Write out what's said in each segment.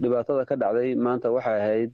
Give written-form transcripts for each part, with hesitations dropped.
Dhibaatada ka dhacday maanta waxay ahayd,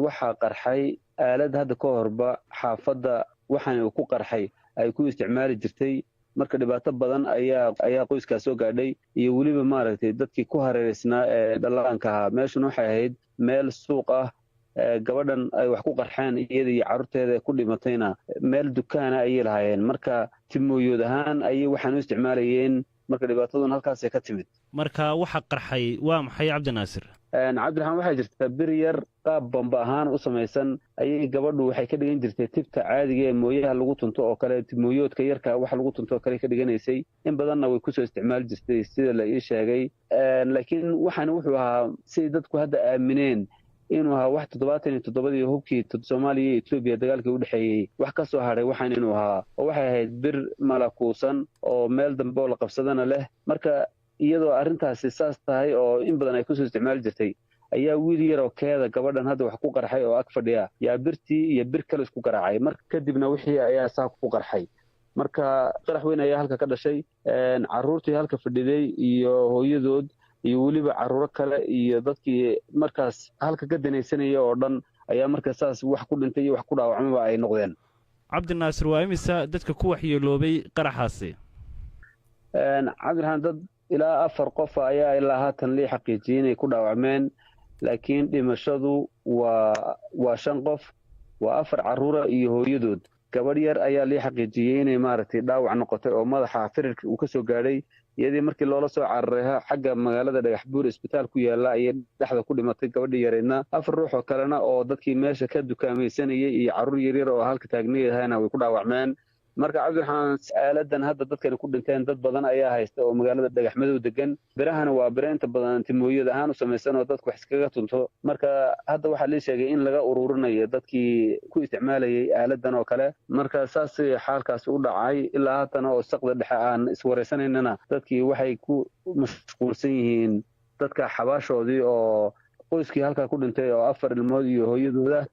waxaa qarxay aalad hadda ka horba xaafadda waxaan uu ku qarxay ay ku isticmaali jirtay. Marka dhibaato badan ayaa qoyskaas soo gaadhay iyo weliba maaragtay dadkii ku hareereysnaa ee dhallaanka ahaa. Meeshuna waxay ahayd meel suuq ah. Gabadhan ay wax ku qarxeen iyada iyo carruurteeda ku dhimatayna meel dukaana ayay lahaayeen, marka timooyood ahaan ayay waxaan u isticmaalayeen. Marka dhibaataduna halkaasay ka timid. Marka waxa qarxay waa maxay, Cabdinaasir? Cabdiraxmaan, waxay jirtaa bir yar qaab bamba ahaan u samaysan ayay gabadhu waxay ka dhigan jirtay tibta caadiga ee mooyaha lagu tunto oo kale, mooyoodka yarka waxa lagu tunto oo kale ka dhiganaysay. In badanna way kusoo isticmaali jirtay sida la ii sheegay. Laakiin waxaan wuxuu ahaa siday dadku hadda aamineen inuu ahaa wax 77-dii hubkii Soomaaliya iyo Etoobiya dagaalkii u dhexeeyey wax ka soo hadhay waxaan inuu ahaa, oo waxay ahayd bir malakuusan oo meel dambe oo la qabsadana leh. Marka iyadoo arrintaasi saas tahay oo in badan ay kusoo isticmaali jirtay ayaa wiil yaroo keeda gabadhan hadda wax ku qarxay oo ag fadhiya yaa birtii iyo bir kale isku garaacay. Marka kadibna wixii ayaa saa ku qarxay. Marka qarax weyn ayaa halka ka dhashay. Carruurtii halka fadhiday iyo hooyadood iyo weliba carruuro kale iyo dadkii markaas halka ka danaysanaya oo dhan ayaa marka saas wax ku dhintay iyo wax ku dhaawacmaba ay noqdeen. Cabdinaasir, waa imisa dadka ku waxyeeloobay qaraxaasi? Cabdiraxmaan, dad ilaa 4 qof ayaa ilaa haatan lii xaqiijiyey inay ku dhaawacmeen, laakiin dhimashadu waa 5 qof, waa 4 carruura iyo hooyadood. Gabadh yar ayaa lii xaqiijiyey inay maaragtay dhaawac noqotay oo madaxa firirka uu ka soo gaadhay. Iyadii markii loola soo cararay xagga magaalada Dhagaxbuur isbitaal ku yaala ayay dhexda ku dhimatay gabadhii yareydna. 4 ruux oo kalena oo dadkii meesha ka dukaamaysanayay iyo carruur yaryar oo halka taagnayahana way ku dhaawacmeen. Marka Cabdiraxmaan, aaladan hadda dadkani ku dhinteen dad badan ayaa haysta oo magaalada Dhagaxmadow degan. Birahana waa biro inta badan timooyad ahaan u samaysan oo dadku wax iskaga tunto. Marka hadda waxaa lii sheegay in laga ururinayo dadkii ku isticmaalayay aaladan oo kale. Marka saas xaalkaasi u dhacay. Ilaa haddana oo saqda dhexe aan iswareysanaynana dadkii waxay ku mashquulsan yihiin dadka xabaashoodii oo qoyskii halkaa ku dhintay oo 4 ilmood iyo hooyadooda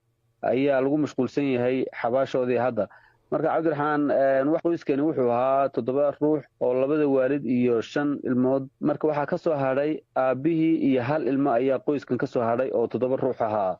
ayaa lagu mashquulsan yahay xabaashoodii hadda. Marka Cabdiraxmaan, qoyskani wuxuu ahaa 7 ruux oo labada waalid iyo 5 ilmood. Marka waxaa ka soo hadhay aabbihii iyo hal ilmo ayaa qoyskan ka soo hadhay oo 7 ruux ahaa.